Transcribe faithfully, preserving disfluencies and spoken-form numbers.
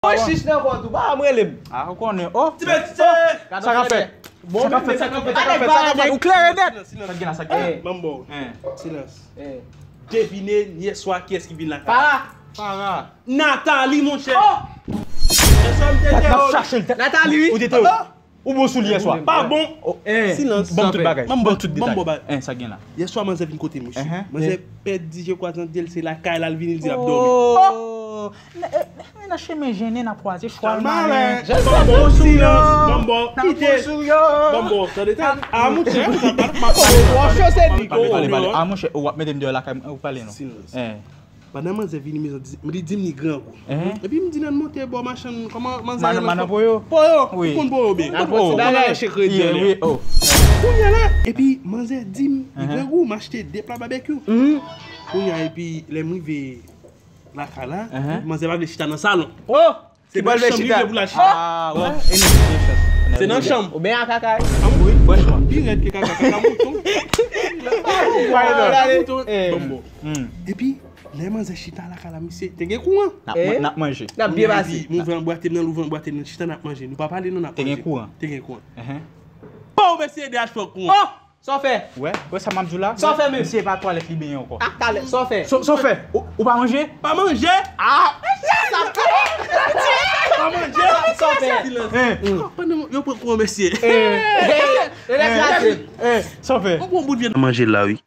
Mwen chich nan kò tou, pa m rele m. Ah, ou konnen. Oh. Ti bèt, ti bèt. Sa k ap fèt? Bon, sa k ap fèt, sa k ap fèt, sa k ap fèt, sa k ap fèt. Ou klere nèt. Silans, silans, silans. Sa k gen la, sa k gen la. Ban m ba w. Silans. Devine yèswa kiyès ki vin lakay la. Farah. Farah. Nathalie, monchè. Oh! Yèswa m te tè yo. Nathalie, wi. Ou te tè yo. Ou bon sou li yèswa. Pa bon. Silans. Ban m tout bagay. Ban m tout detay. Sa k gen la. Yèswa manzè vin kote m, mesye. Manzè pèdi je kwa nan je l, se lakay la l vini, l di l ap dòmi. Oh! Men nan chemen jennen n ap kwaze chwal malen. Ban m ba w silans. Ban m ba w. Kite. Ban m ba w. Tande, tande. Ah, monchè. Pale, pale, pale. Ah, monchè, w ap mete m deyò lakay mwen, ou pale non. Silans. Pandan manzè vini, mezanmi, li di m li grangou. Epi m di nan monte bò machann, kòman manzè rele? Madan Poyo. Poyo, ou konn Poyo byen. Ou konn Poyo, ou konn al achte kredi anlè. Kounye a la, epi manzè di m li grangou, m achte de pla babekyou. Kounye a, epi lè m rive lakay la, manzè pa vle chita nan salon. Se nan chanm li vle pou l al chita. Ah, wè. Se nan chanm. Oubyen a kaka. Wi, franchman. Pi rèd ke kaka, kaka mouton. Kaka mouton. Bon, bon. Epi, lè manzè chita lakay la, misye, te gen kouran. N ap manje. N ap byen pase. M ouvè anbwate m nan, l ouvè anbwate m nan, chita n ap manje. Nou pa pale non, n ap manje. Te gen kouran. Te gen kouran. Pow, mesye, de achwè kouran. Sa w fè? Wè, wè sa m ap di w la? Sa w fè menm? Misye pa twalèt li benyen ankò. Ah, talè, sa w fè? Sa w fè? Ou pa manje? Pa manje? Ah! Pa manje? Sa w fè? Pandan yo pran kouran, mesye. Sa w fè? Mwen pran bout vyann manje la, wi.